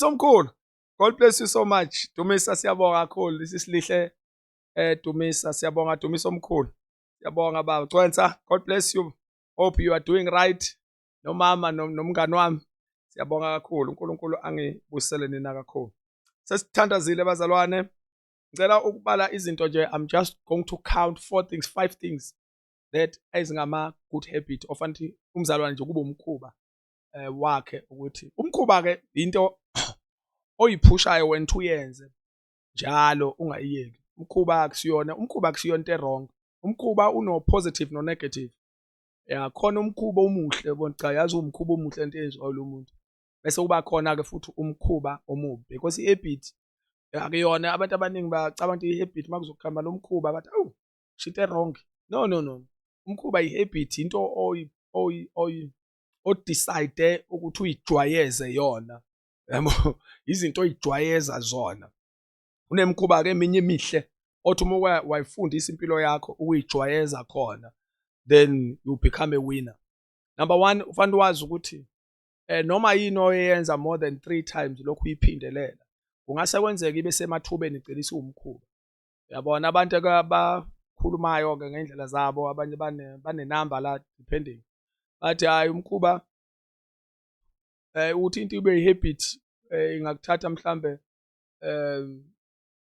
Somkhulu, God bless you so much. Dumisa, siyabonga kakhulu. Lisisilihle Dumisa, siyabonga Dumisa omkhulu. Siyabonga baba. Gcwensa, God bless you. Hope you are doing right. Nomama nomngani wami. Siyabonga kakhulu. uNkulunkulu angibusele nina kakhulu. Sesithandazile bazalwane. Ngicela ukubala izinto nje. I'm just going to count four things, five things that ezingama good habit ofanele umzalwane nje kube umkhuba wakhe, ukuthi umkhuba ke into oyiphushayo wena ukuthi uyenze njalo, ungayiyeki. Umkhuba akusiyona, umkhuba akusiyona into wrong. Umkhuba uno positive no negative. Ya, khona umkhuba omuhle, bona, cha, yazi umkhuba omuhle into eyenziwa lo muntu, bese kuba khona ke futhi umkhuba omubi, because i-habit akuyona. Abantu abaningi bacabanga ukuthi i-habit makuzokuhamba lo mkhuba, bathi, "Oh, shit wrong." No, no, no, umkhuba i-habit, into oyi oyi oyi odecide ukuthi uyijwayeze yona, yabo, izinto oyijwayeza zona. Unemikhuba ke eminye emihle othi uma wayifundisa impilo yakho ukuyijwayeza khona, then you become a winner. Number 1, ufanele wazi ukuthi noma yini oyenza more than 3 times, lokhu uyiphindelela, kungase kwenzeka ibe semathubeni, igcina isiwumkhuba, uyabona. Abantu abakhulumayo ke ngendlela zabo, abanye bane number la, depending, bathi hayi, umkhuba ukuthi into ibe ihabit ingakuthatha mhlambe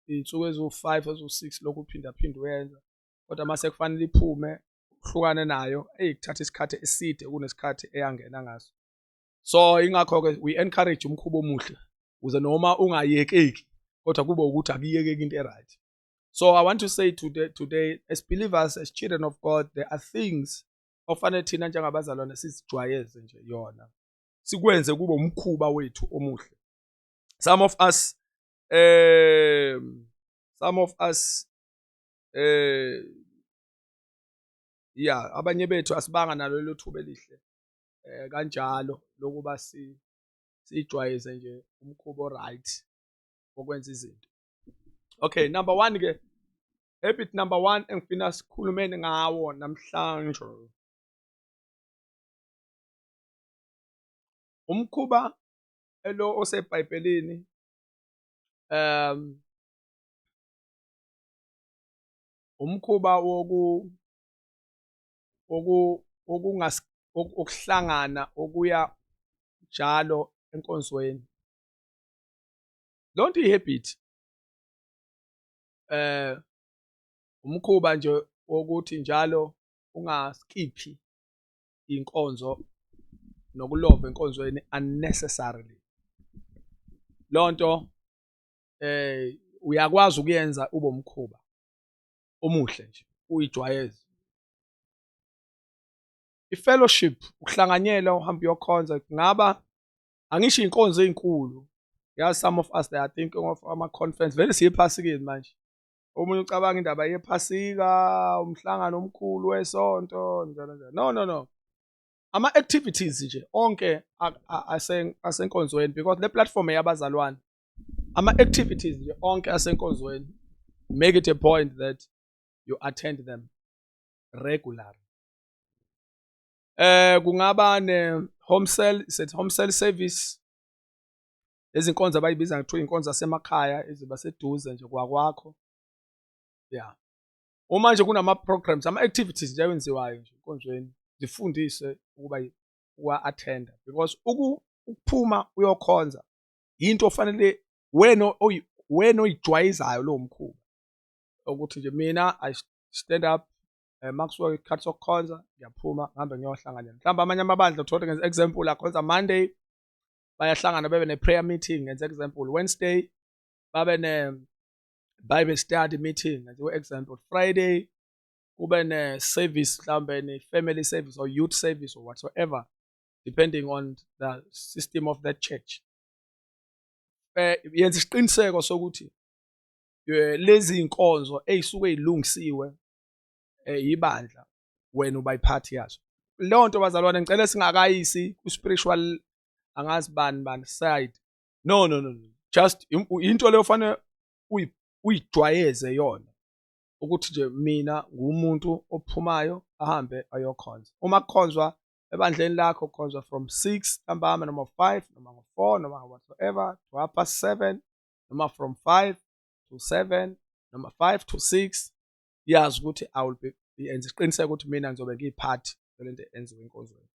insuku eziwu5, eziwu6 lokhu uphinda phinda uyenza, kodwa mase kufanele iphume, uhlukane nayo, eyikuthatha isikhathi eside kunesikhathi eyangena ngaso. So ingakho ke we encourage umkhuba omuhle, ukuze noma ungayekeki kodwa kube ukuthi akuyekeki into eright. So I want to say today, as believers, as children of God, there are things ofanele thina njengabazalwane sizijwayeze nje yona, sikwenze kube umkhuba wethu omuhle. Some of us, yeah, abanye bethu asibanga nalo lelo thuba elihle kanjalo lokuba si sijwayeze nje umkhuba oright wokwenza izinto. Okay, number 1 ke, habit number 1 engifuna sikhulumeni ngawo namhlanje, umkhuba elo oseBhayibhelini, umkhuba woku woku wokungas ukuhlangana, okuya njalo enkonzweni. Lonto ihabit, umkhuba nje wokuthi njalo ungaskiphi inkonzo nokulova enkonzweni unnecessarily. Lonto uyakwazi ukuyenza ube umkhuba omuhle nje, uyijwayeze. I-fellowship, ukuhlanganyela, uhamba uyokhonza, kungaba, angisho inkonzo ezinkulu. Yazi, some of us, they are thinking of ama conference. Vele siyephasikeni manje, omunye ucabanga indaba yephasika, umhlangano omkhulu wesonto, njalo njalo. No, no, no, ama activities nje onke asenkonzweni, because le platform eyabazalwane. Ama activities nje onke asenkonzweni, make it a point that you attend them regularly. Kungaba ne home cell, set home cell service, izinkonzo abayibiza ngekuthiwa inkonzo zasemakhaya, eziba seduze nje kwakwakho. Yeah, uma nje kunama programs, ama activities nje ayenziwayo nje enkonzweni, zifundise ukuba uwa-attenda, because ukuphuma uyokhonza into ofanele wena wena oyijwayezayo lowo mkhuba, ukuthi nje mina I stand up, makusuka isikhathi sokukhonza, ngiyaphuma ngihambe ngiyohlanganyela. Mhlawumbe amanye amabandla, uthole ngenza example, akhonza Monday, bayahlangana bebe ne-prayer meeting, ngenza example, Wednesday babe ne Bible study meeting, ngenza example, Friday kube ne service, mhlawumbe ne family service or youth service or whatsoever, depending on the system of that church. Yenza isiqiniseko sokuthi lezi inkonzo ezisuke zilungisiwe ibandla, wena uba iphathi yazo. Leyo nto bazalwane, ngicela singakayisi ku spiritual, angazi bani bani side. No, no, no, no, just into leyo fanele uyijwayeze yona, ukuthi nje mina ngumuntu ophumayo ahambe ayokhonza uma kukhonzwa. Ebandleni lakho kukhonzwa from 6 ntambama noma 5 noma ngo-4 noma whatsoever to 7:30, noma from 5 to 7 noma 5 to 6, yazi ukuthi I will be, yenza isiqiniseko ukuthi mina ngizobe ngiyi-part lento enziwe enkonzweni.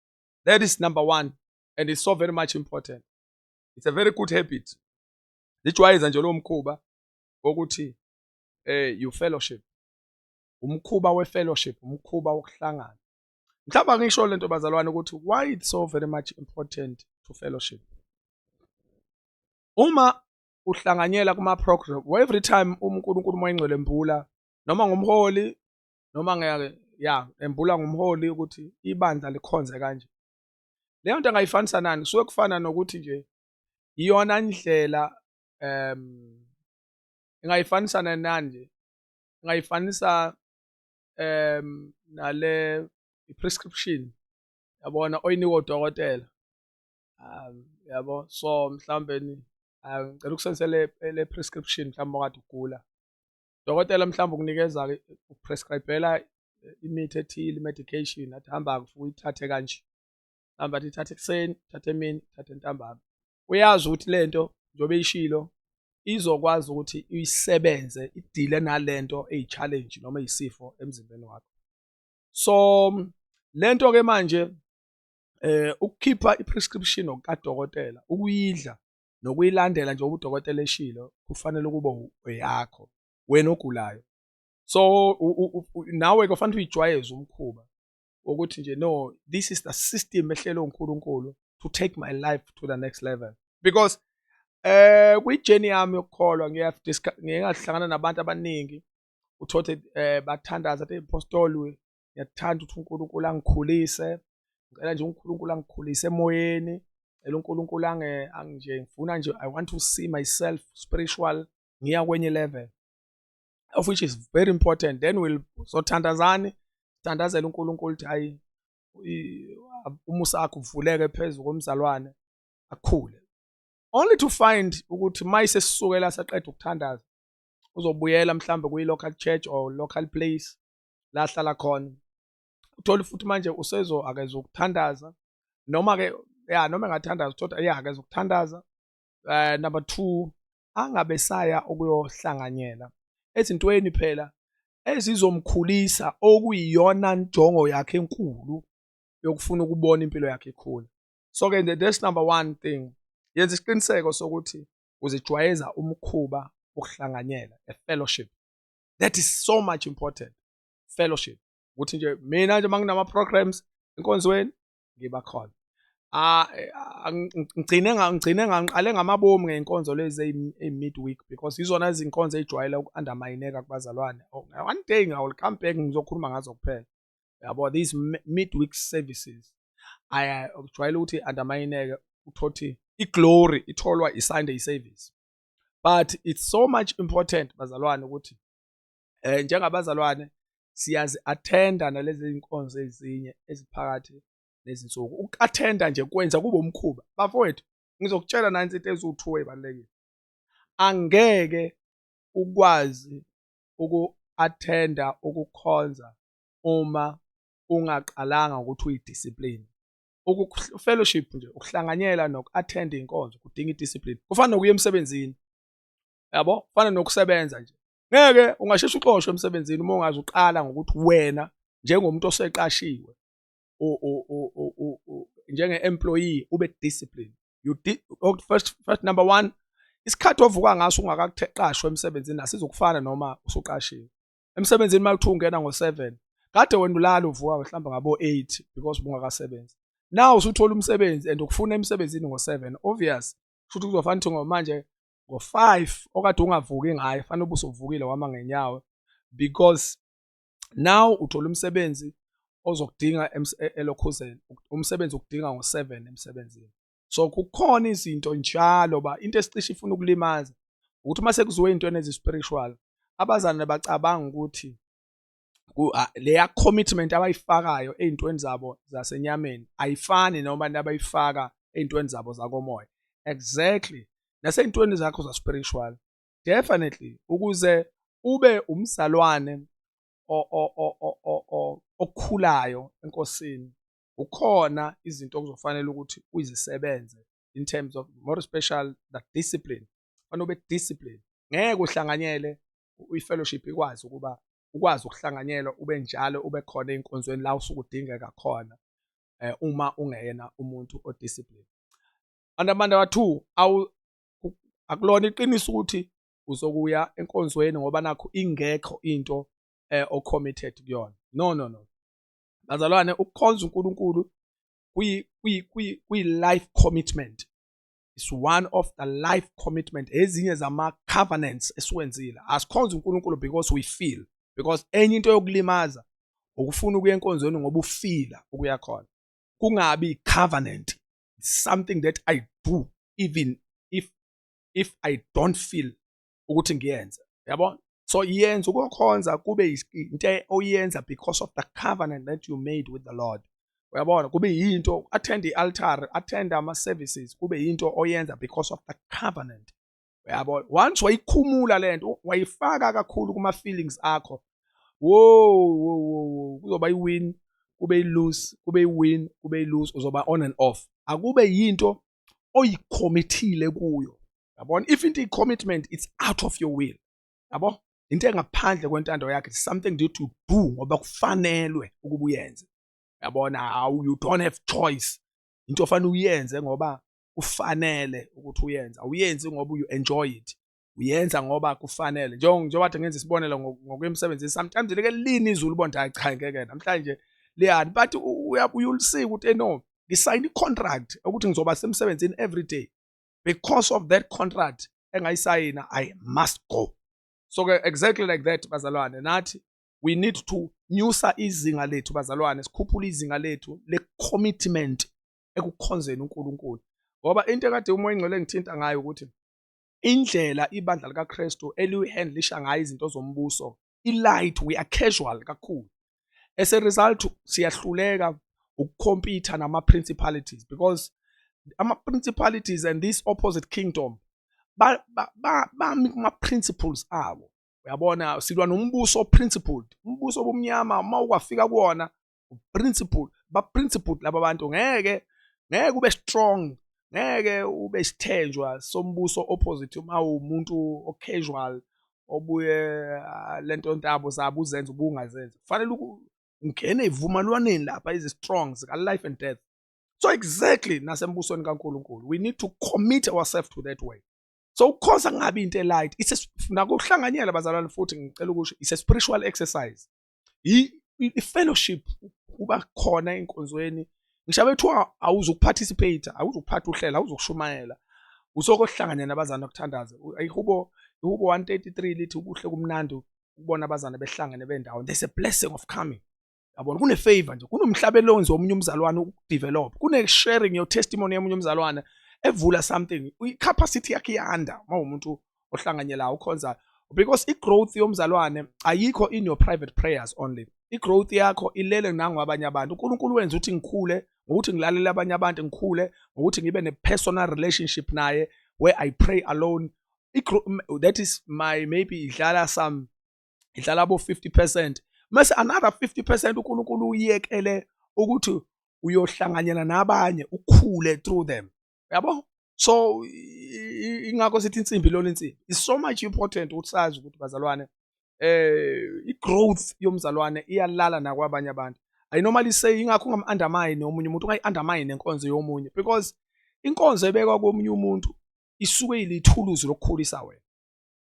That is number one and it's so very much important. It's a very good habit. Zijwayeza nje lo mkhuba wokuthi you fellowship, umkhuba we-fellowship, umkhuba wokuhlangana. Mhlawumbe ngisho lento, bazalwane, ukuthi why it's so very much important to fellowship. Uma uhlanganyela kuma program, every time uNkulunkulu uMoya Ingcwele embula noma ngumholi noma ngeke ya embula ngumholi ukuthi ibandla likhonze kanje, leyo nto angayifanisa nani? Kusuke kufana nokuthi nje iyona ndlela ingayifanisa nani nje, ingayifanisa nale i-prescription, yabona, oyinikwa udokotela, yabo. So mhlawumbe ngicela ukusebenzisa le prescription, mhlawumbe okade ugula, dokotela mhlawumbe ukunikeza, uprescribela imithi ethile, i-medication, athi hamba uyithathe kanje, mhlawumbe athi ithathe ekuseni, ithathe emini, ithathe ntambama. Uyazi ukuthi lento njengoba eyishilo izokwazi ukuthi isebenze, i-deal-e nalento eyi-challenge noma eyisifo emzimbeni wakho. So lento ke manje, ukukhipha i-prescription kadokotela, ukuyidla nokuyilandela njengoba udokotela eshilo, kufanele kube eyakho wena ogulayo. So nawe kufanele uyijwayeze umkhuba wokuthi nje, no, this is the system ehlelwe uNkulunkulu to take my life to the next level, because kwi-journey yami yokukholwa ngiye ngahlangana nabantu abaningi, uthole bathandaza, athi, "Apostoli, ngiyakuthanda ukuthi uNkulunkulu angikhulise, ngicela nje uNkulunkulu angikhulise emoyeni, ngicela uNkulunkulu ange nje ngifuna nje, I want to see myself spiritual, ngiya kwenye level," of which is very important. Then we'll sothandazani, sithandazela uNkulunkulu ukuthi hayi, umusa wakho uvuleke phezulu komzalwane akhule, only to find ukuthi mayise sisukela saqeda ukuthandaza, uzobuyela mhlambe kwi local church or local place la hlala khona, uthola futhi manje usezo akezokuthandaza, noma ke ya noma engathandaza, uthola ya akezokuthandaza. Number 2, angabe saya ukuyohlanganyela ezintweni phela ezizomkhulisa, okuyiyona njongo yakhe enkulu yokufuna ukubona impilo yakhe ikhula. So ke that's number one thing: yenza isiqiniseko sokuthi uzijwayeza umkhuba wokuhlanganyela, a fellowship. That is so much important, fellowship, ukuthi nje mina nje manginama programs enkonzweni ngiba khona. Ah, ngigcine ngiqale ngamabomu ngey'nkonzo lezi eyi-midweek, because izona izinkonzo ey'jwayele uku-undermine-eka kubazalwane. One day I will come back, ngizokhuluma ngazo kuphela, yabo. These midweek services kujwayele ukuthi undermine-eke, uthole i-glory itholwa i-Sunday service. But it's so much important, bazalwane, ukuthi njengabazalwane siyazi-attenda nalezi zinkonzo ezinye eziphakathi nezinsuku. Uku-attenda nje kwenza kube umkhuba. Bafowethu, ngizokutshela nansi into eziwu-two ey'balulekile: angeke ukwazi uku-attenda ukukhonza uma ungaqalanga ukuthi uyi-discipline. Fellowship nje, ukuhlanganyela noku-attenda iy'nkonzo kudinga i-discipline. Kufana nokuya emsebenzini, yabo, kufana nokusebenza nje. Ngeke, ungasheshe uxoshwe emsebenzini uma ungaze uqala ngokuthi wena njengomuntu oseqashiwe, njenge-employee, ube discipline. You di first, number one, isikhathi ovuka ngaso ungakaqashwa emsebenzini asizokufana noma usuqashiwe emsebenzini. Uma kuthiwa ungena ngo-7, kade wena ulala uvuka mhlawumbe ngabo-8 because ubungakasebenzi. Now usuthola umsebenzi and ukufuna emsebenzini ngo-7, obvious kusho ukuthi kuzofanele ukuthi manje ngo-5 okade ungavuki ngayo, fanele ube usuvukile, wama ngenyawo, because now uthola umsebenzi ozokudinga elokhuzeni, umsebenzi ukudinga ngo-7 emsebenzini. So kukhona izinto njalo ba into esicishe ifuna ukulimaza ukuthi uma sekuziwe ey'ntweni ezi-spiritual, abazalwane bacabanga ukuthi leya commitment abayifakayo ey'ntweni zabo zasenyameni ayifani noma abayifaka ey'ntweni zabo zakomoya. Exactly, nasey'ntweni zakho za-spiritual, definitely, ukuze ube umzalwane okhulayo enkosini. Ukhona izinto okuzofanele ukuthi uzisebenze in terms of more special the discipline. Fanele ube discipline. Ngeke uhlanganyele i-fellowship ikwazi ukuba ukwazi ukuhlanganyela ube njalo, ube khona ey'nkonzweni la usuke udingeka khona, uma ungeyena umuntu o-discipline. And number 2, awu, akulona iqiniso ukuthi uzokuya enkonzweni ngoba nakho ingekho into o-committed kuyona. No, no, no, bazalwane, ukukhonza uNkulunkulu kuyi life commitment. It's one of the life commitment, ezinye zama covenants esiwenzile. Asikhonza uNkulunkulu because we feel, because enye into yokulimaza ukufuna ukuya enkonzweni ngoba ufila ukuya khona, kungabi covenant. It's something that I do even if I don't feel ukuthi ngiyenze, yabo. So yenza ukukhonza kube into oyenza because of the covenant that you made with the Lord, uyabona. Kube yinto, attend i-altar, attend ama services, kube yinto oyenza because of the covenant, uyabo. Once wayikhumula lento, wayifaka kakhulu kuma feelings akho, wo wo wo, kuzoba i-win, kube i-lose, kube i-win, kube i-lose, uzoba on and off. Akube yinto oyi-commit-ile kuyo, yabona. If into i-commitment, it's out of your will, yabo, into engaphandle kwentando yakhe. It's something that you do ngoba kufanelwe ukuba uyenze, yabona. You don't have choice. Into ofanele uyenze ngoba kufanele ukuthi uyenze. Awuyenzi ngoba you enjoy it, uyenza ngoba kufanele. Njengoba kade ngenza isibonelo ngokwemsebenzini, sometimes like lini izulu, ubona, hayi cha, ngeke namhlanje liyani, but you'll see ukuthi no, ngisayina i-contract ukuthi ngizoba semsebenzini every day. Because of that contract engayisayina, I must go. So ke exactly like that, bazalwane, nathi we need to nyusa izinga lethu, bazalwane, sikhuphule izinga lethu le-commitment ekukhonzeni uNkulunkulu, ngoba into ekade uMoya oNgcwele ngithinta ngayo ukuthi indlela ibandla likaKristu eliyi-handle-isha ngayo izinto zombuso i-light, we are casual kakhulu. As a result, siyahluleka uku-compete nama-principalities, because ama-principalities and this opposite kingdom bami kuma-principles abo, uyabona. Silwa nombuso principled, umbuso obumnyama. Uma ukwafika kuwona principle, ba principled laba bantu. Ngeke ube strong, ngeke ube isithenjwa sombuso opposite uma umuntu o-casual, obuye lento ntabo zabo uzenze ubungazenzi. Kufanele ungene ezivumelwaneni lapha ezi-strong zika life and death. So exactly nasembusweni kaNkulunkulu, we need to commit ourselves to that way. So ukukhonza kungabi into light. It's a nakuhlanganyela, bazalwane, futhi ngicela ukusho, it's a spiritual exercise, i-fellowship, kuba khona enkonzweni. Ngisho bethiwa awuzuku-participate, awuzukuphatha uhlelo, awuzukushumayela, usokohlanganya nabazana nokuthandaza. Ihubo 133 lithi kuhle kumnandi ukubona abazana behlangene bendawo. There's a blessing of coming, yabona. Kune favor nje, kunomhlabelo owenziwa omunye umzalwane uku-develop, kune sharing your testimony yomunye umzalwane evula something, i-capacity yakhe iyanda uma umuntu ohlanganyelayo ukhonzayo, because i-growth yomzalwane ayikho in your private prayers only. I-growth yakho ilele nangwabanye abantu. uNkulunkulu wenza ukuthi ngikhule ngokuthi ngilalele abanye abantu, ngikhule ngokuthi ngibe ne-personal relationship naye where I pray alone. That is my maybe idlala some, idlala abo 50%, mase another 50% uNkulunkulu uyekele ukuthi uyohlanganyela nabanye, ukhule through them, yabo. So ingakho sithi insimbi lona insimbi. It's so much important ukuthi sazi ukuthi, bazalwane, i-growth yomzalwane iyalala nakwabanye abantu. I normally say ingakho ungam-undermine omunye umuntu, ungayi-undermine nenkonzo yomunye, because inkonzo ebekwa komunye umuntu isuke ilithuluzi lokukhulisa wena,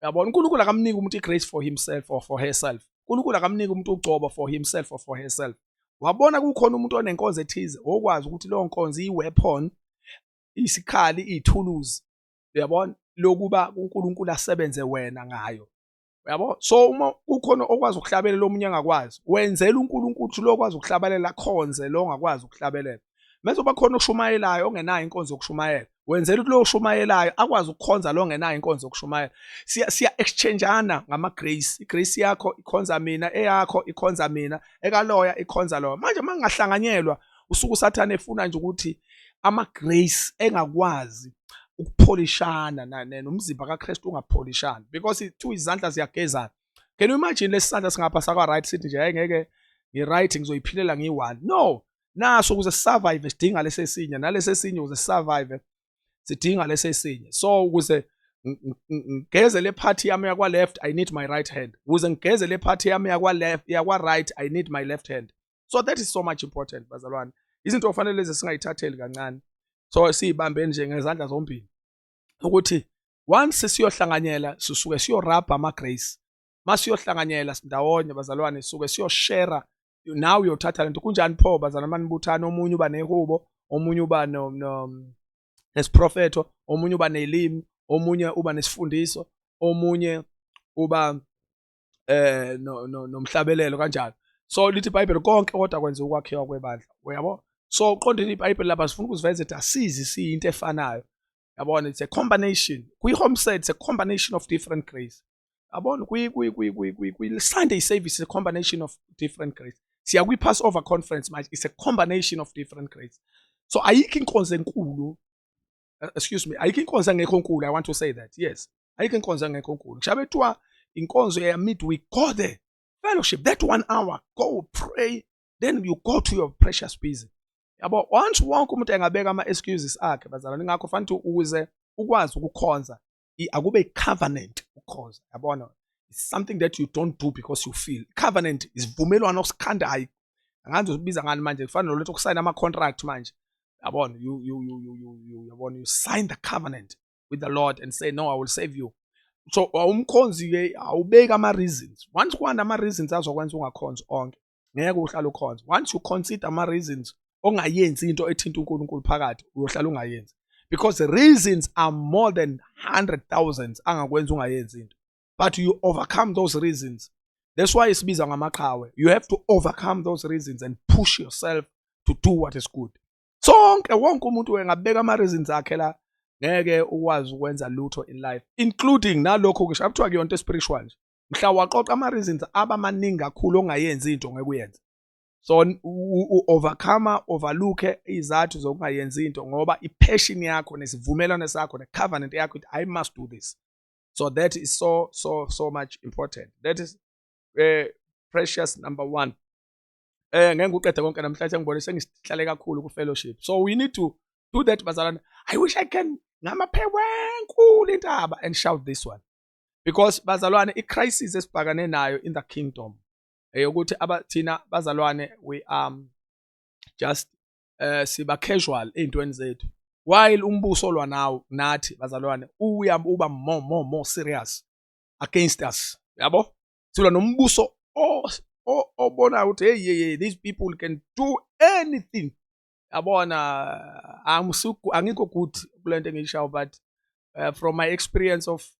uyabona. uNkulunkulu akamniki umuntu i-grace for himself or for herself. uNkulunkulu akamniki umuntu ugcobo for himself or for herself. Wabona kukhona umuntu onenkonzo ethize, okwazi ukuthi leyo nkonzo iyi-weapon, isikhali, iy'thuluzi, uyabona, lokuba uNkulunkulu asebenze wena ngayo, uyabo. So uma kukhona okwazi ukuhlabelela omunye angakwazi, wenzela uNkulunkulu ukuthi lo okwazi ukuhlabelela akhonze lo ongakwazi ukuhlabelela. Mase uba khona oshumayelayo ongenayo inkonzo yokushumayela, wenzela ukuthi lo oshumayelayo akwazi ukukhonza lo ongenayo inkonzo yokushumayela. Siya exchangeana ngama grace. I-grace yakho ikhonza mina, eyakho ikhonza mina, ekaloya ikhonza loya. Manje mangahlanganyelwa, usuku uSathane efuna nje ukuthi ama grace engakwazi ukupholishana nomzimba kaKristu ungapholishani, because two izandla ziyagezana. Can you imagine lesi sandla singapha sakwa right sithi nje, hayi, ngeke ngi-right, ngizoyiphilela ngiyi-one? No. Naso ukuze survive sidinga lesesinye, nalesesinye ukuze survive sidinga lesesinye. So ukuze ngigeze le part yami yakwa left, I need my right hand. Ukuze ngigeze le part yami yakwa left, yakwa right, I need my left hand. So that is so much important, bazalwane. Izinto ofanele lezi singayithatheli kancane, so siyibambe nje ngezandla zombili ukuthi once siyohlanganyela, sisuke siyorabha ama grace. Masiyohlanganyela ndawonye, bazalwane, suke siyoshare. Nawe uyothatha lento. Kunjani pho, bazalwane, manibuthana? Omunye uba nehubo, omunye uba no, no nesiprofetho, omunye uba nelimi, omunye uba nesifundiso, omunye uba no nomhlabelelo, kanjalo. So lithi iBhayibheli, konke kodwa kwenza ukwakhiwa kwebandla, uyabo. So uqondile iBhayibheli lapha, sifuna ukuziveza ukuthi asizi siyinto efanayo, yabona. It's a combination. Kwi-home cell, it's a combination of different grace, yabona. Kwi Sunday service, it's a combination of different grace. Siya kwi Passover conference manje, it's a combination of different grace. So ayikho inkonzo enkulu, excuse me, ayikho inkonzo engekho nkulu. I want to say that, yes, ayikho inkonzo engekho nkulu. Kushabe kuthiwa inkonzo ya midweek, go there, fellowship that one hour, go pray, then you go to your precious busy, yabo. Once wonke umuntu engabeka ama excuses akhe, bazalwane, ingakho fanele ukuze ukwazi ukukhonza, akube covenant ukukhonza, yabona. It's something that you don't do because you feel. Covenant isivumelwano osikhandayo, angazi uzibiza ngani manje, kufana noletho ukusayina ama contract manje, yabona. You, yabona, you sign the covenant with the Lord and say, "No, I will save you." So awumkhonzi ke, awubeki ama reasons. Once kwanda ama reasons azokwenza ungakhonzi onke, ngeke uhlale ukhonza. Once you consider ama reasons ongayenzi into ethinta uNkulunkulu phakathi, uyohlala ungayenzi, because the reasons are more than hundred thousands angakwenza ungayenzi into, but you overcome those reasons. That's why isibiza ngamaqhawe. You have to overcome those reasons and push yourself to do what is good. Sonke, wonke umuntu engabeka ama reasons akhe la, ngeke ukwazi ukwenza lutho in life, including nalokho ngisho kuthiwa kuyonto spiritual nje. Mhla waqoqa ama reasons abamaningi kakhulu ongayenzi into, ngeke uyenze. So u-overcome, overlook izathu zokungayenzi into, ngoba i-passion yakho nesivumelwano sakho ne-covenant yakho ithi, "I must do this." So that is so so so much important. That is precious number one. Ngeke uqede konke namhlanje, ngibone sengisihlale kakhulu ku fellowship. So we need to do that, bazalwane. I wish I can ngamaphe wenkulu intaba and shout this one, because bazalwane, i-crisis esibhakane nayo in the kingdom eyokuthi thina bazalwane, we just siba casual ey'ntweni zethu, while umbuso olwa nawo nathi, bazalwane, uya uba more more more serious against us, yabo. Silwa nombuso obonayo ukuthi, "Hey, hey, hey, these people can do anything," yabona. Angikho good kule nto engiyishayo, but from my experience of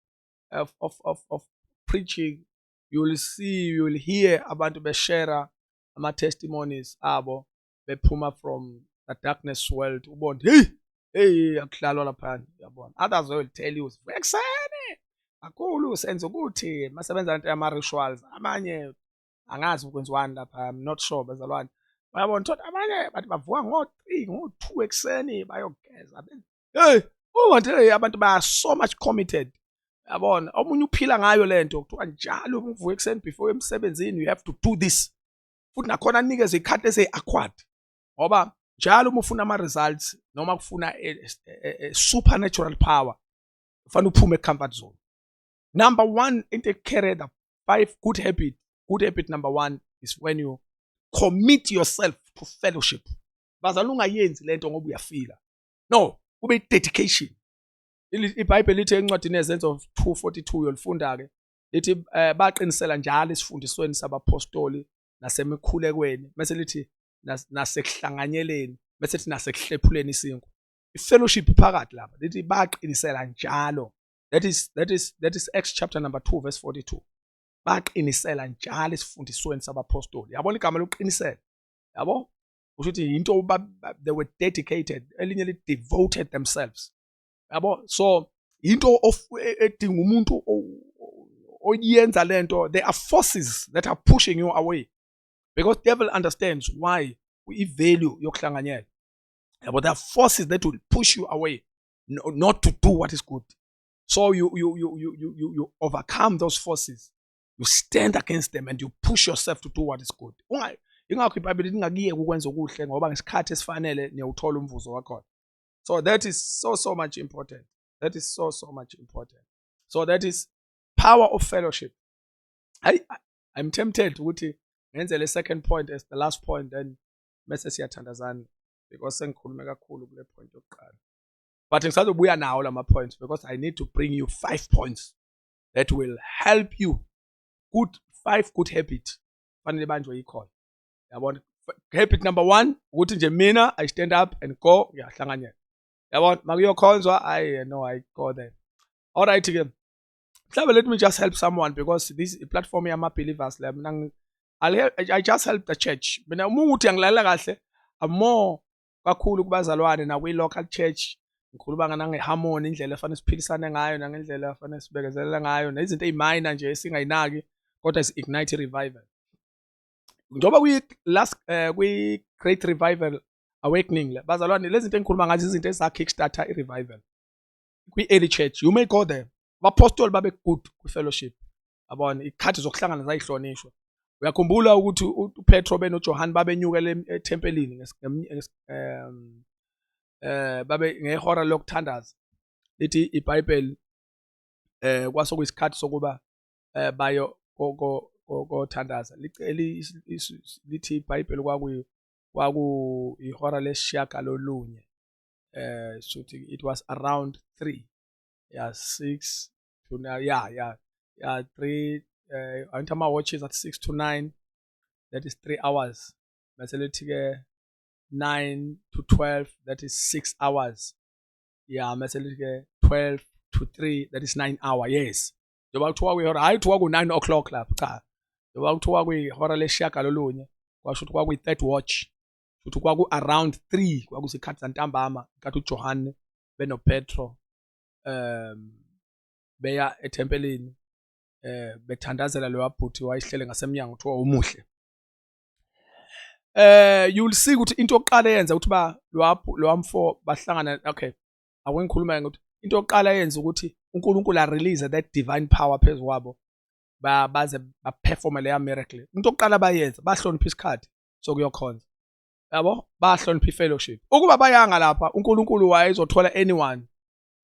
preaching, you will see, you will hear abantu beshare ama testimonies abo bephuma from the darkness world. Ubone, hey hey, akuhlalwa lapha, yabona. Others will tell you, "Sivuka ekuseni kakhulu, senza ukuthi masebenza into yama rituals." Abanye angazi kwenziwani lapha, I'm not sure, bazalwane, uyabona. Thola abanye bathi bavuka ngo-3, ngo-2 ekuseni, bayogeza. Hey, uma nje abantu ba so much committed, yabona. Omunye uphila ngayo lento, kuthiwa njalo uma uvuka ekuseni before emsebenzini, you have to do this. Futhi nakhona anikeze ikhathi ese-awkward, ngoba njalo uma ufuna ama-results noma kufuna a supernatural power, kufanele uphume e-comfort zone. Number one into carry the five good habit. Good habit number one is when you commit yourself to fellowship. Bazalwane, ungayenzi lento ngoba uyafila, no, kube i-dedication. IBhayibheli lithi encwadini yeZenzo 2:42, uyolifunda-ke, lithi baqinisela njalo esifundisweni sabapostoli nasemikhulekweni, bese lithi nasekuhlanganyeleni, bese lithi nasekuhlephuleni isinkwa. I-fellowship phakathi lapha, lithi baqinisela njalo. That is Acts chapter number 2 verse 42. Baqinisela njalo esifundisweni sabapostoli, yabona. Igama lokuqinisela, yabo, kusho ukuthi into they were dedicated. Elinye li devoted themselves, yabo. So into edinga umuntu oyenza lento. There are forces that are pushing you away because devil understands why i-value yokuhlanganyela, yabo. There are forces that will push you away not to do what is good. So you overcome those forces, you stand against them and you push yourself to do what is good. Unga Ingakho iBhayibheli lingakuyeki ukwenza okuhle, ngoba ngesikhathi esifanele niyawuthola umvuzo wakhona. So that is so so much important. That is so so much important. So that is power of fellowship. I'm tempted ukuthi ngenze le second point as the last point, then bese siyathandazana, because sengikhulume kakhulu kule point yokuqala, but ngisazobuya nawo lama points because I need to bring you five points that will help you. Good, five good habit fanele banjwe yikhona, yabona. Habit number 1 ukuthi nje mina I stand up and go, ngiyahlanganyela, yabona, makuyokhonzwa, I know I go there. All right ke, mhlawumbe let me just help someone because this is platform yama believers la. Mina I just help the church. Mina uma ukuthi angilalela kahle, I'm more kakhulu kubazalwane nakwi local church. Ngikhuluma nange-harmony, indlela efanele siphilisane ngayo, nangendlela efanele sibekezelele ngayo, nezinto ey'minor nje esingayinaki kodwa ignite revival. Njengoba kwi last kwi Great Revival Awakening le, bazalwane, lezi zinto engikhuluma ngazo izinto eza kickstarter i-revival kwi-early church. You may go there. Abapostoli babe good kwi-fellowship, yabona, ikhathi zokuhlangana zayihlonishwa. Uyakhumbula ukuthi uPetro benoJohn babenyukele ethempelini babe ngehora lokuthandaza. Lithi iBhayibheli kwase kuyisikhathi sokuba bayo kothandaza. Lithi iBhayibheli kwaku ihora lesishiyagalolunye, so it was around 3, yeah, 6 to 9, yeah, 3. Angithi ama watches at 6 to 9, that is 3 hours. Bese lithi ke 9 to 12, that is 6 hours, yeah. Mase lithi ke 12 to 3, that is 9 hour, yes. Njengoba kuthiwa kuyihora, hayi, kuthiwa ku-9 o'clock lapho, cha. Njengoba kuthiwa kuyihora lesishiyagalolunye, kwasho ukuthi kwakuyi-third watch, futhi kwaku-around 3, kwakusikhathi santambama nkathi uJohane benoPetro beya ethempelini bethandazela loya bhuti wayehlele ngasemnyango, kuthiwa umuhle. You will see ukuthi into yokuqala eyenza ukuthi ba lowa mfo bahlangana, okay, ake ngikhuluma ukuthi into yokuqala eyenza ukuthi uNkulunkulu a release that divine power phezu kwabo, baze baperforme leya miracle, into yokuqala bayenza, bahlonipha isikhathi sokuyokhonza, yabo, bahlonipha ifellowship. Ukuba bayanga lapha, uNkulunkulu wayezothola anyone,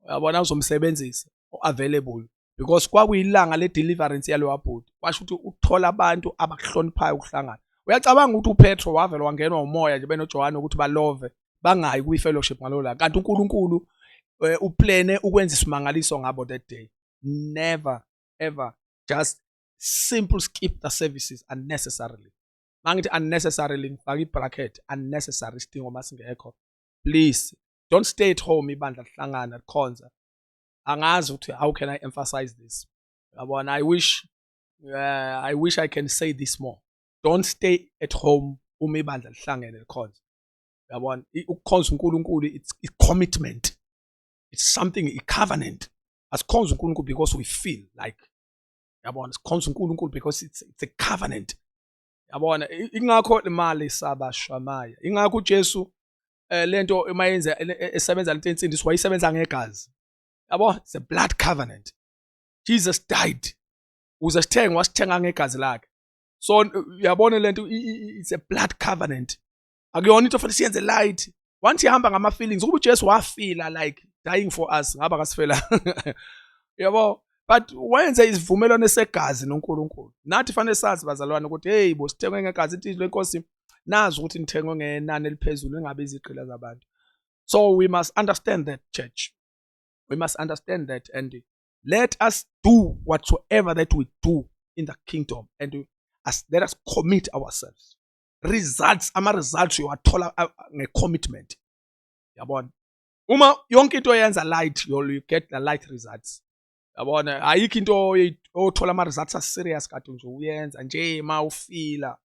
uyabona, uzomsebenzisa available, because kwakuyilanga le deliverance yalowa bhuti. Kwasho ukuthi ukuthola abantu abakuhloniphayo ukuhlangana. Uyacabanga ukuthi uPetro wavela wangenwa umoya nje benoJohane ukuthi balove bangayi kwi-fellowship ngalolo langa, kanti uNkulunkulu uplane ukwenza isimangaliso ngabo that day? Never ever just simple skip the services unnecessarily. Mangithi unnecessarily, ngifaka i-bracket unnecessary, isidingo masingekho. Please don't stay at home ibandla lihlangana likhonza. Angazi ukuthi how can I emphasize this, yabona. I wish I can say this more. Don't stay at home uma ibandla lihlangene likhonza, yabona. Ukukhonza uNkulunkulu, it's commitment, it's something, a covenant. Asikhonza uNkulunkulu because we feel like, yabona, sikhonza uNkulunkulu because it's a covenant, yabona. Ingakho imali sabashamaya, ingakho uJesu lento mayenza esebenza lento ensindiso wayisebenza ngegazi, yabo. It's a blood covenant. Jesus died uze sithenge, wasithenga ngegazi lakhe. So uyabona lento, it's a blood covenant, akuyona into fanele siyenze light. Once ihamba ngama feelings, ukuba uJesu wafila like dying for us, ngaba kasifela, yabo, but wenze isivumelwano segazi noNkulunkulu. Nathi fanele sazi, bazalwane, ukuthi hey bo, sithengwe ngegazi. Ithi lenkosi, nazi ukuthi nithengwe ngenani eliphezulu, engabe izigqila zabantu. So we must understand that, church. We must understand that and let us do whatsoever that we do in the kingdom and let us commit ourselves. Results, ama results uyawathola nge-commitment, yabona. Uma yonke into oyenza light, you get the light results, yabona. Ayikho into othola ama results a-serious kade nje uyenza nje ma ufila.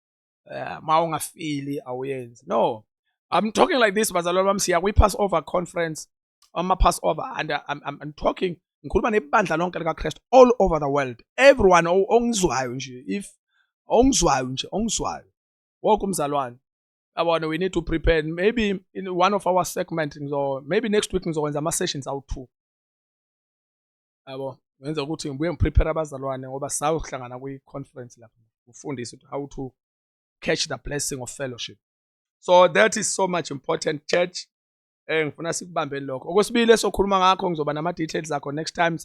Ma ungafili, awuyenzi. No, I'm talking like this, bazalwane bami. Siya kwi-Passover conference, ama-Passover, and I'm talking, ngikhuluma nebandla lonke likaKristu all over the world, everyone ongizwayo nje, if ongizwayo nje, ongizwayo wonke umzalwane, yabona. We need to prepare. Maybe in one of our segment ngizo, maybe next week, ngizokwenza ama sessions awu-2, yabo, ngenza ukuthi ngibuye ngiprepare abazalwane ngoba sayohlangana kwi-conference lapho ufundise ukuthi how to Catch the blessing of fellowship. So that is so much important, church. Ngifuna sikubambeni lokho. Okwesibili esokhuluma ngakho, ngizoba nama details akho next time.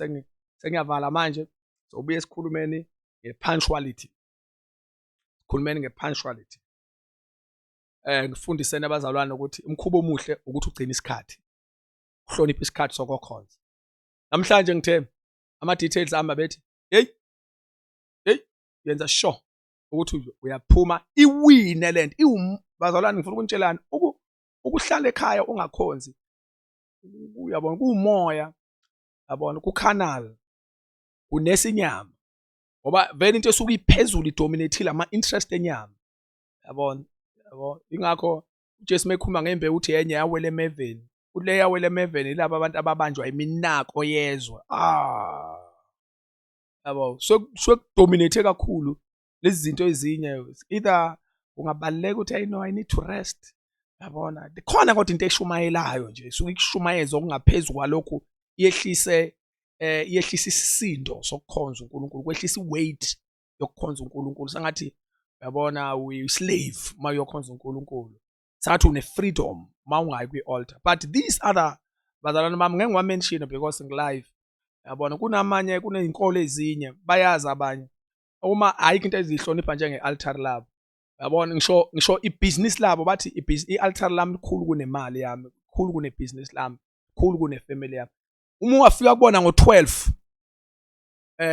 Sengiyavala manje. Sobuye sikhulumeni nge-punctuality. Sikhulumeni nge-punctuality. Ngifundiseni abazalwane ukuthi umkhuba omuhle ukuthi ugcine isikhathi, uhloniphe isikhathi sokukhonza. Namhlanje ngithe ama details ami bethi, hey hey, yenza sure ukuthi uyaphuma iwine lento. Bazalwane, ngifuna ukunitshelani, ukuhlala ekhaya ungakhonzi, uyabona, kuumoya, yabona, ku-carnal, kunesinyama, ngoba vele into esuke iphezulu idominate ama-interest enyama, yabona, yabo. Ingakho uJesu mekhuluma ngembewu uthi enye yawela emeveni. Uthi le yawela emeveni yilabo abantu ababanjwa iminako yezwe. Ah, yabo, sekudominate kakhulu lezi zinto ezinye. Either kungabaluleka ukuthi, "I know I need to rest," yabona, khona, kodwa into eshumayelayo nje isuke ikushumayeza okungaphezulu kwalokhu, yehlise yehlisa isisindo sokukhonza uNkulunkulu, kwehlisa iweight yokukhonza uNkulunkulu. Sengathi, uyabona, uyi slave uma uyokhonza uNkulunkulu, sathi une freedom uma ungayi kwi-altar. But these other, bazalwane bami, ngeke ngiwamention because ngilive, yabona. Kunamanye, kunezinkolo ezinye, bayazi abanye, uma ayikho into ezihlonipha njenge-altar labo, yabona. Ngisho ibhizinisi labo, bathi i-altar lami likhulu kunemali yami, khulu kunebhizinisi lami, khulu kunefamily yami. Uma ungafika kubona ngo-12,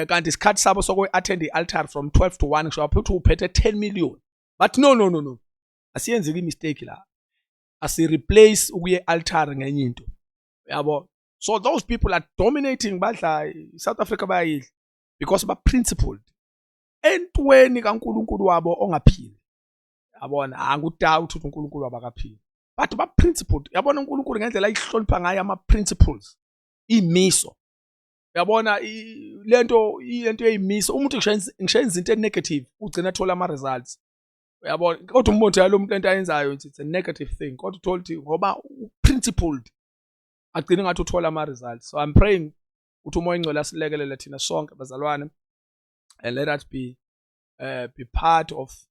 kanti isikhathi sabo soku-attend i-altar from 12 to 1, ngisho waphi uphethe 10 million, but no, no, no, no, asiyenzi i-mistake la, asi-replace ukuye altar ngenye into, yabo. So those people are dominating, badla South Africa, bayayidla because ba principled entweni kaNkulunkulu wabo ongaphili, yabona. Angudoubt ukuthi uNkulunkulu wabo akaphili, but ba principled, yabona. uNkulunkulu ngendlela ayihlonipha ngayo ama principles, imiso, yabona, lento eyimiso. Umuntu ngisho enza into negative, ugcina ethola ama results, uyabona. Kodwa umuntu yalo muntu, lento ayenzayo, it's a negative thing, kodwa uthola ukuthi ngoba principled, agcine ngathi uthola ama results. So I'm praying ukuthi uMoya oNgcwele asilekelele thina sonke, bazalwane, and let us be part of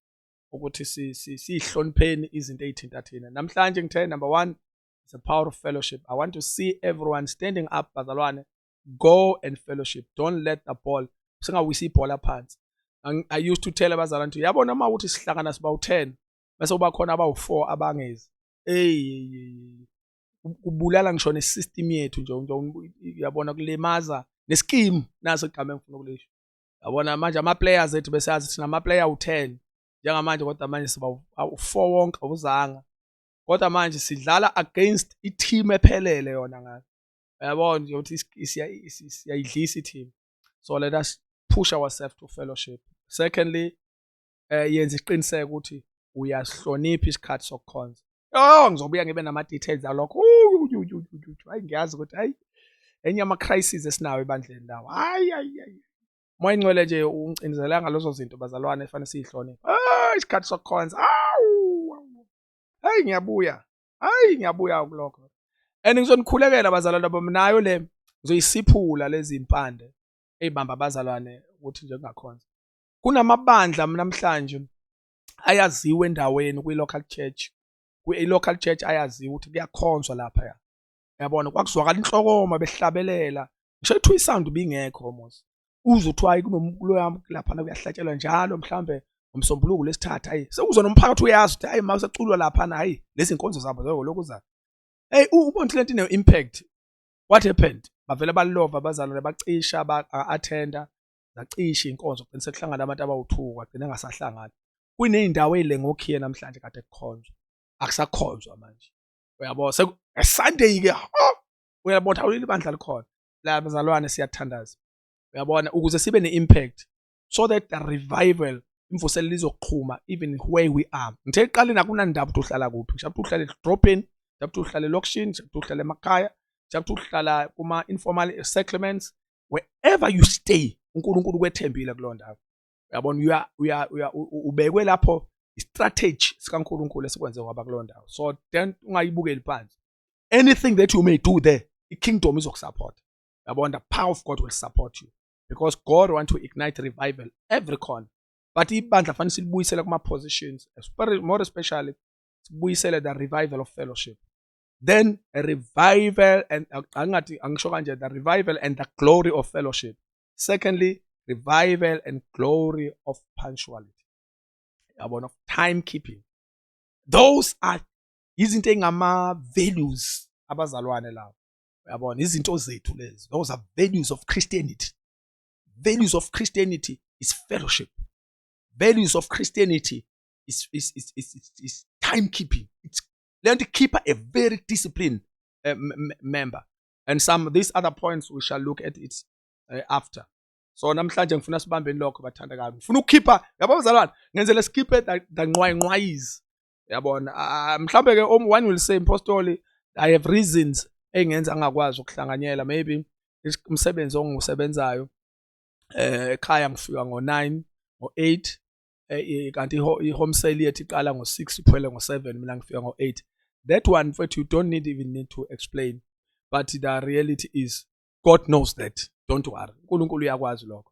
ukuthi sihlonipheni izinto ezithinta thina. Namhlanje ngithe number 1 is the power of fellowship. I want to see everyone standing up, bazalwane. Go and fellowship. Don't let the ball, singawisi ibhola phansi. I used to tell abazalwane ukuthi, yabona, uma uthi sihlangana siba u10, bese kuba khona abawu4 abangezi, hey, kubulala ngisho nesystem yethu nje, uyabona, kulimaza nescheme naso igama engifuna ukulisho, yabona. Manje ama players ethu, besazi thina ama player u10 njengamanje, kodwa manje siba u4 wonke awuzanga, kodwa manje sidlala against i-team ephelele yona ngayo, uyabona nje ukuthi siyayidlisa i-team. So let us push ourselves to fellowship. Secondly, yenza isiqiniseko ukuthi uyasihlonipha isikhathi sokukhonza. Oh, ngizobuya ngibe nama details alokho. Hayi, ngiyazi ukuthi hayi, enye ama crisis esinayo ebandleni lawo. Hayi hayi hayi, Moya Ingcwele nje ungicinizela ngalezo zinto, bazalwane, efanele siyihloniphe. Ah, isikhathi sokukhonza. Awu, hayi, ngiyabuya, hayi, ngiyabuya kulokho and ngizonikhulekela, bazalwane bami. Nayo le ngizoyisiphula lezi impande eyibamba abazalwane ukuthi nje kungakhonza. Kunamabandla namhlanje ayaziwe endaweni kwi-local church, kwi-local church ayaziwa ukuthi kuyakhonzwa lapha, yabona. Kwakuzwakala inhlokoma behlabelela, ngisho ethiwa isound ibingekho mos, uzwe kuthiwa hayi, kuloya laphana kuyahlatshelwa njalo, mhlambe ngomsombuluko, lesithathu. Hayi, sekuzwa nomphakathi uyazi ukuthi hayi, mawuseculwa laphana, hayi, lezi nkonzo zabo lokhu zayo. Hey, ubona ukuthi lento ine-impact. What happened? Bavele balova abazalwane, bacisha ba-attenda, zacisha inkonzo, kugcina sekuhlangana abantu abawu-2, kwagcina engasahlangani. Kuney'ndawo ey'lengokhiye namhlanje kade kukhonzwa, akusakhonzwa manje, uyabo. Sunday-ke uyabona awuleli bandla likhona la. Bazalwane, siyathandaza, uyabona, ukuze sibe ne-impact so that the revival, imvuselelo izoqhuma even where we are. Ngithe ekuqaleni akunandaba ukuthi uhlala kuphi, ngisho ukuthi uhlala edrobheni, ngisho ukuthi uhlala elokishini, ngisho ukuthi uhlala emakhaya, ngisho ukuthi uhlala kuma-informal settlements, wherever you stay, uNkulunkulu kwethembile kulowo ndawo, uyabona. Uya ubekwe lapho, istrategy sikaNkulunkulu esikwenze kwaba kulowo ndawo. So then ungayibukeli phansi anything that you may do there. I-kingdom izokusupport, uyabona. The power of God will support you because God want to ignite revival every corner. But ibandla fanele silibuyisele kuma positions, more especially sibuyisele the revival of fellowship, then a revival and, angathi angisho kanje, the revival and the glory of fellowship. Secondly, revival and glory of punctuality, yabona, of time keeping. Those are izinto engama values abazalwane lawo, uyabona, izinto zethu lezi. Those are values of Christianity. Values of Christianity is fellowship. Values of Christianity is time keeping. It's learn to keep a very disciplined member. And some these other points, we shall look at it after. So namhlanje ngifuna sibambeni lokho, bathandekayo. Ngifuna ukukhipha, yabo bazalwane, ngenzele sikhiphe the nqwayi, yabona. Mhlambe ke one will say, "Mpostoli, I have reasons engenza ngakwazi ukuhlanganyela. Maybe umsebenzi ongisebenzayo, ekhaya ngifika ngo9, ngo8, kanti i-home cell yethu iqala ngo6, iphele ngo7, mina ngifika ngo8." That one, mfethu, you don't need even need to explain, but the reality is God knows that. Don't worry, uNkulunkulu uyakwazi lokho.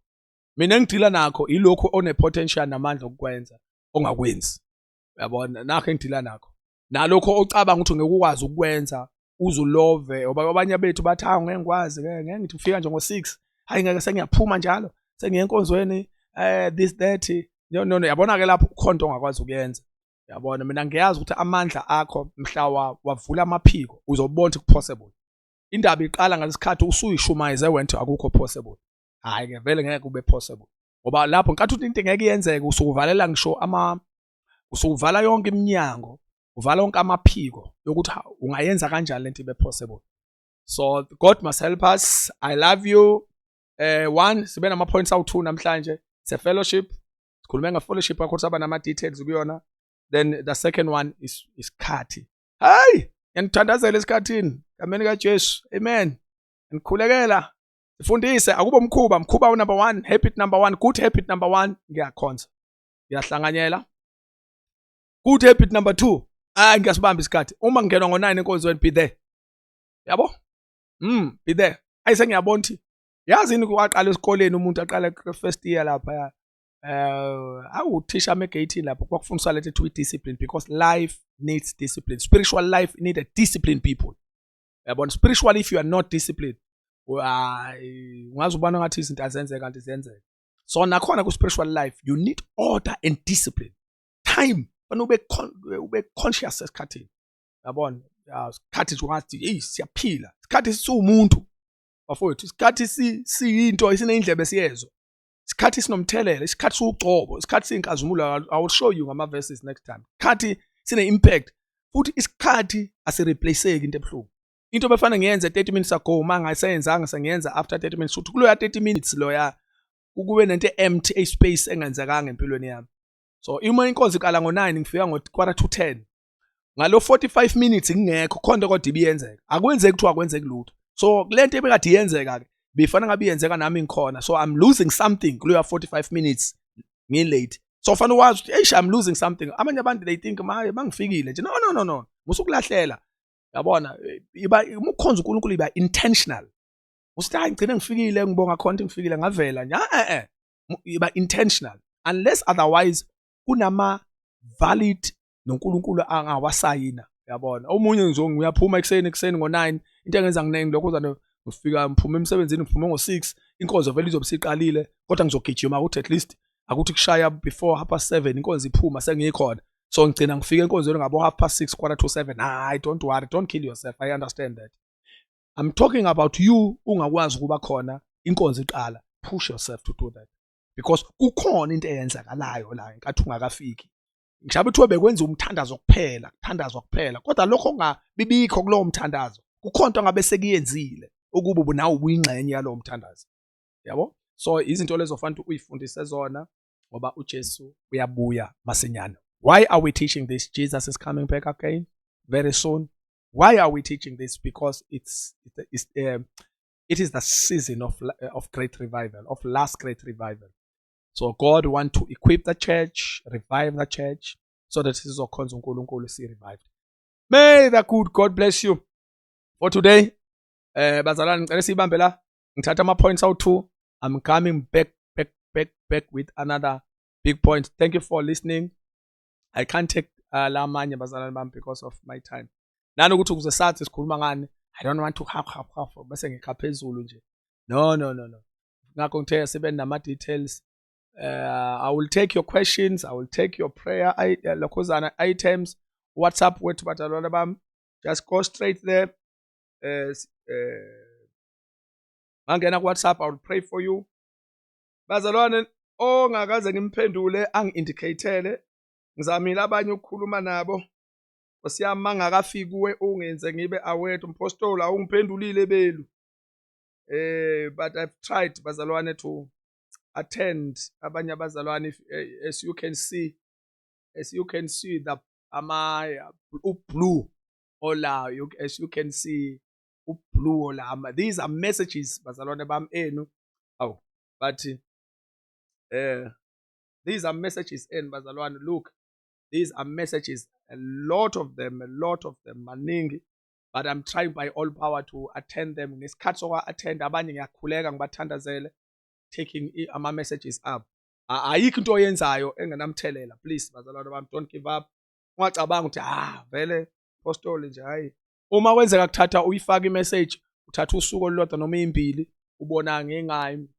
Mina engidila nakho ilokhu one potential namandla okukwenza ongakwenzi, uyabona. Nakho engidila nakho, nalokho ocabanga ukuthi ngeke ukwazi ukwenza, uzulove, ngoba abanye bethu bathi, "Hawu, ngeke ngikwazi, ngeke ngithi ufika nje ngo6, hayi ngeke, sengiyaphuma njalo, sengiye enkonzweni," this, that. No, yabona ke, lapho ukhonto ongakwazi ukuyenza, yabona. Mina ngiyazi ukuthi amandla akho mhla wavula amaphiko, uzobona ukuthi possible. Indaba iqala ngalesikhathi usuyishumayeze wena, akukho possible. Hayi ke, vele ngeke kube possible, ngoba lapho nkathi uthi into ngeke iyenzeke, usukuvalela ngisho ama usukuvala yonke iminyango, uvala yonke amaphiko yokuthi ungayenza kanjani lento ibe possible. So God must help us. I love you. One, sibe nama points awu2 namhlanje. It's a fellowship. Sikhulume nge fellowship kakhulu, saba nama details kuyona. Then the second one is isikhathi. Hayi, ngiyanithandazela esikhathini gameni kaJesu. Amen. Ngikhulekela, sifundise akube umkhuba, mkhuba number 1, habit number 1, good habit number 1, ngiyakhonza, ngiyahlanganyela. Good habit number 2, ah, ngiyasibamba isikhathi. Uma ngingenwa ngo9 enkonzweni, be there, yabo, be there. Ayi, sengiyabona ukuthi yazi kwaqala esikoleni, umuntu aqala first year lapha, awuthisha ame gate lapho, kwakufundiswa lethe to discipline, because life needs discipline. Spiritual life need a disciplined people, yabona. Spiritually, if you are not disciplined, ungaze ubona ngathi izinto azenzeka, kanti ziyenzeka. So nakhona ku spiritual life you need order and discipline. Time, fanele ube conscious esikhathini, yabona. Isikhathi nje ungathi, hey, siyaphila. Isikhathi siwumuntu, bafowethu. Isikhathi siyinto esineyindlebe siyezwa. Isikhathi sinomthelela. Isikhathi siwugcobo. Isikhathi siyinkazimulo. I will show you ngama verses next time. Isikhathi sine impact, futhi isikhathi asireplaceeki. Into ebuhlungu, into befana ngiyenze 30 minutes ago, uma ngaseyenzanga, sengiyenza after 30 minutes, futhi kuloya 30 minutes loya kube nento empty, a space engenzekanga empilweni yami. So uma inkonzo iqala ngo9, ngifika ngo quarter to 10, ngalo 45 minutes ngingekho, khonto kodwa ibiyenzeka. Akwenzeki kuthiwa akwenzeki lutho. So lento ebekade iyenzeka ke bifana ngabe iyenzeka nami ngikhona. So I'm losing something kuloya 45 minutes ngilate. So fanele wazi ukuthi, eish, I'm losing something. Abanye abantu, they think maye bangifikile nje. No, musukulahlela, yabona. Iba uma ukhonza uNkulunkulu, iba intentional. Usithi, "Hayi, ngigcine ngifikile, ngibonga khona ngifikile, ngavela nje." Iba intentional, unless otherwise kunama valid noNkulunkulu angawasayina, yabona. Omunye nje ngiyaphuma ekuseni ngo9, into engenza nginengi lokho, uzane ngifika, ngiphuma emsebenzini, ngiphume ngo6, inkonzo vele izobe isiqalile, kodwa ngizogijima ukuthi at least akuthi kushaya before 7:30 inkonzo iphuma sengikhona. So ngigcina ngifika enkonzweni ngabo 6:30, 6:45. Hayi, don't worry, don't kill yourself. I understand that. I'm talking about you ungakwazi ukuba khona inkonzo iqala. Push yourself to do that, because kukhona into eyenzakalayo la ngenkathi ungakafiki. Ngishabe kuthiwa bekwenza umthandazo kuphela, kuthandazwa kuphela, kodwa lokho ongabibikho kulowo mthandazo, kukhona into angabe sekuyenzile ukuba nawe ubuyingxenye yalowo mthandazo, yabo. So izinto lezo fanele uyifundise zona, ngoba uJesu uyabuya masinyane. Why are we teaching this? Jesus is coming back again very soon. Why are we teaching this? Because it is the season of great revival, of last great revival. So God want to equip the church, revive the church, so that sizokhonza uNkulunkulu si revived. May the good God bless you for today. Bazalwane, ngicela sibambe la. Ngithatha ama points awu2. I'm coming back, back, back, back with another. Big point. Thank you for listening. I can't take lamanye, bazalwane bami, because of my time. Nanokuthi ukuze sathi sikhuluma ngani, I don't want to half half half bese ngikha phezulu nje. No, no, no, no. Ngakho ngithe sibe nama details. I will take your questions, I will take your prayer lokhuzana items. WhatsApp wethu, bazalwane bami, just go straight there. Ngangena ku WhatsApp, I will pray for you. Bazalwane, ongakaze ngimphendule angi-indicatele. Ngizamile abanye ukukhuluma nabo. Nkosi yami, mangakafiki kuwe ungenze ngibe aware, umpostoli awungiphendulile belu. But I've tried, bazalwane, to attend abanye abazalwane. If, as you can see the ama blue ola, as you can see ublue ola, these are messages, bazalwane bami, enu. Aw, but these are messages enu, bazalwane. Look, these are messages, a lot of them, a lot of them, maningi, but I'm trying by all power to attend them ngesikhathi soka-attend. Abanye ngiyakhuleka, ngibathandazele, taking ama-messages up. Ayikho into oyenzayo engenamthelela. Please, bazalwane bami, don't give up. Ungacabanga ukuthi, ah, vele postoli nje. Hayi, uma kwenzeka kuthatha uyifake imessage, uthatha usuku olulodwa noma imbili, ubona ngengayi.